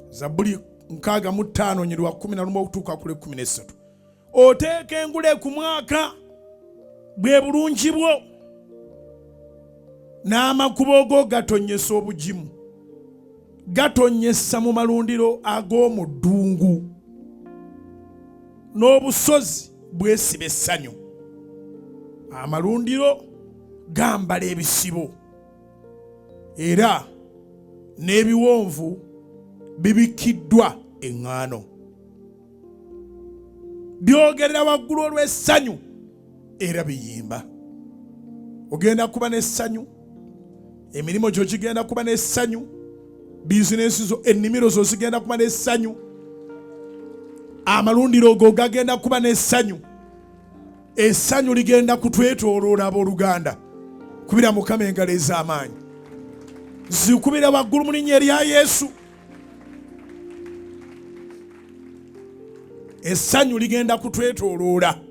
Zabbuli 65 nyirwa 11 okutuuka ku 13. Oteeka engule ku mwaka, bwe bulungi bwo, n'amakubo go gatonnyesa obugimu, gatonnyesa mu malundiro ag'omu ddungu, n'obusozi bwesiba essanyu. Amalundiro gambala ebisibo, era n'ebiwonvu bibikkiddwa eŋŋaano. Byogerera waggulu olw'essanyu era biyimba. Ogenda kuba n'essanyu, emirimu gyo gigenda kuba n'essanyu, bizinensi zo, ennimiro zo zigenda kuba n'essanyu, amalundiro go gagenda kuba n'essanyu. Essanyu ligenda kutwetooloola. Abooluganda, kubira Mukama engalo ez'amaanyi, zikubira waggulu mu linnya erya Yesu. Essanyu ligenda kutwetooloola.